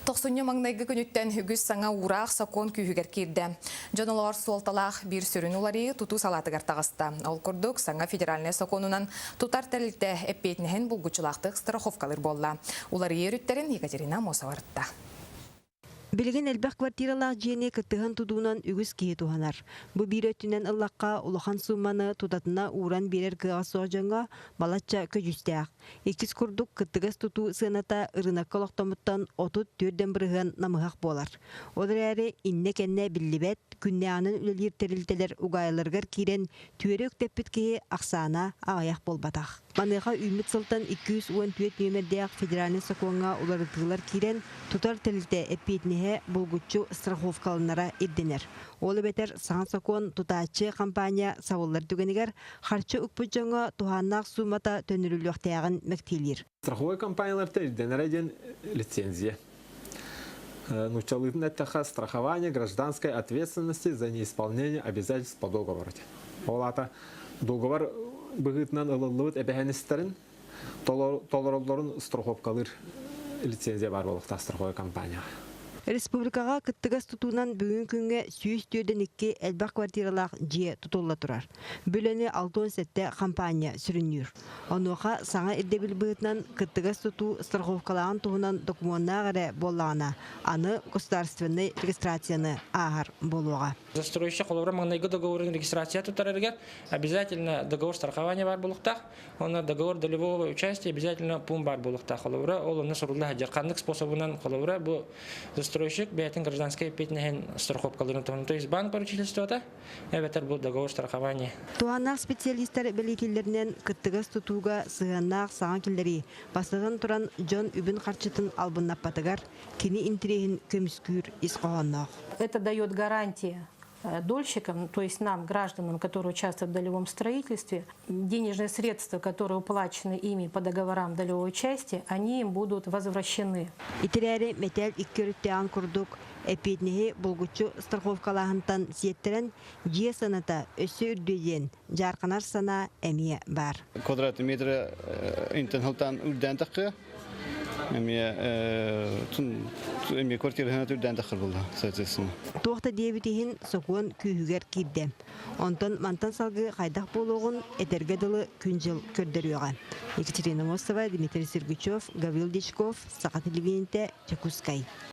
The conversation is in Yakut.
Тохсунньу маҥнайгы күнүттэн үгүс саҥа уураах сокуон күүһүгэр киирдэ. Дьон олоҕор суолталаах биир сүрүн уларыйыы тутуу салаатыгар таҕыста. Ол курдук, саҥа федеральнай сокуонунан тутар тэрилтэ эппиэтинэһин булгуччулаахтык страховкалыыр буолла. Уларыйыы өрүттэрин Екатерина Амосова ырытта. Билигин элбэх квартиралаах дьиэни кыттыһан тутуунан үгүс киһи туһанар. Бу биир өттүнэн ыллахха, улахан суумманы тутатына ууран биэрэр кыаҕа суох дьоҥҥо балачча көдьүүстээх. Иккис курдук, кыттыгас тутуу сыаната ырыынакка олохтоммуттан 34% намыһах буолар. Ол эрээри иннэ-кэннэ биллибэт, күннээҕинэн үлэлиир тэрилтэлэр угаайыларыгар киирэн түөрэ үктэппит киһи ахсаана аҕыйах буолбатах. Маныаха үүммүт сылтан 214 нүөмэрдээх федеральнай сокуоҥҥа уларытыылар киирэн, тутар тэрилтэ эппиэтинэһэ булгуччу страховкаланара ирдэнэр. Ол эбэтэр саҥа сокуон тутааччы компания сабыллар түгэнигэр харчы укпут дьоҥҥо туһааннаах суумата төннөрүллүөхтээҕин мэктиэлиир. Страховой компанияларта ирдэнэрэ диэн лицензия. Нууччалыытын эттэххэ, страхование гражданской ответственности за неисполнение обязательств по договору. Ол аата договор быһыытынан ылыллыбыт эбэһэнистэрин толороллорун страховкалыыр лицензия баар буолуохтаах страховой компанияҕа. Республикаҕа кыттыгас тутуунан бүгүн күҥҥэ 142 элбэх квартиралаах дьиэ тутулла турар. Бүлэни 67 хампаанньа сүрүннүүр. Онуоха саҥа ирдэбил быһыытынан кыттыгас тутуу страховкалааҕын туһунан докумуоннаах эрэ буоллаҕына, аны государственнай регистрацияны ааһар буолуоҕа. Застройщик холобура маҥнайгы договорун регистрация туттарарыгар обязательно договор страхования баар буолуохтаах. Онно договор долевого участия обязательно пункт баар буолуохтаах холобура. Ол онно сурулла сылдьар. Ханнык способунан холобура бу застройщик бэйэтин гражданскай эппиэтинэһин страховкаларын туһунан. То есть банк поручительствота эбэтэр бу договор страхования. Туһааннаах специалистар бэлиэтииллэринэн кыттыгас тутууга сыһыаннаах саҥа киллэрии, бастатан туран, дьон үбүн-харчытын албыннаппатыгар, кини интэриэһин көмүскүүр ис хоһоонноох. Это дает гарантии дольщикам, то есть нам, гражданам, которые участвуют в долевом строительстве, денежные средства, которые уплачены ими по договорам долевого участия, они им будут возвращены. Итирээри мэтээл икки өрүттээҕин курдук эппиэтинэһи булгуччу страховкалааһынтан сиэттэрэн дьиэ сыаната өссө үрдүө диэн дьаарханар санаа эмиэ баар. Квадратный метр интен халтаан үрдээн таххыа. Эмиэ эмиэ квартираһына үрдээн таххыр буолла, соответственно. Туох да диэбит иһин сокуон күүһүгэр киирдэ. Онтон мантан салгыы хайдах буолуоҕун этэргэ дылы күн-дьыл көрдөрүөҕэ. Екатерина Мостова, Дмитрий Сергучев, Гаврил Дичков, Саха телевидениетэ, Дьокуускай.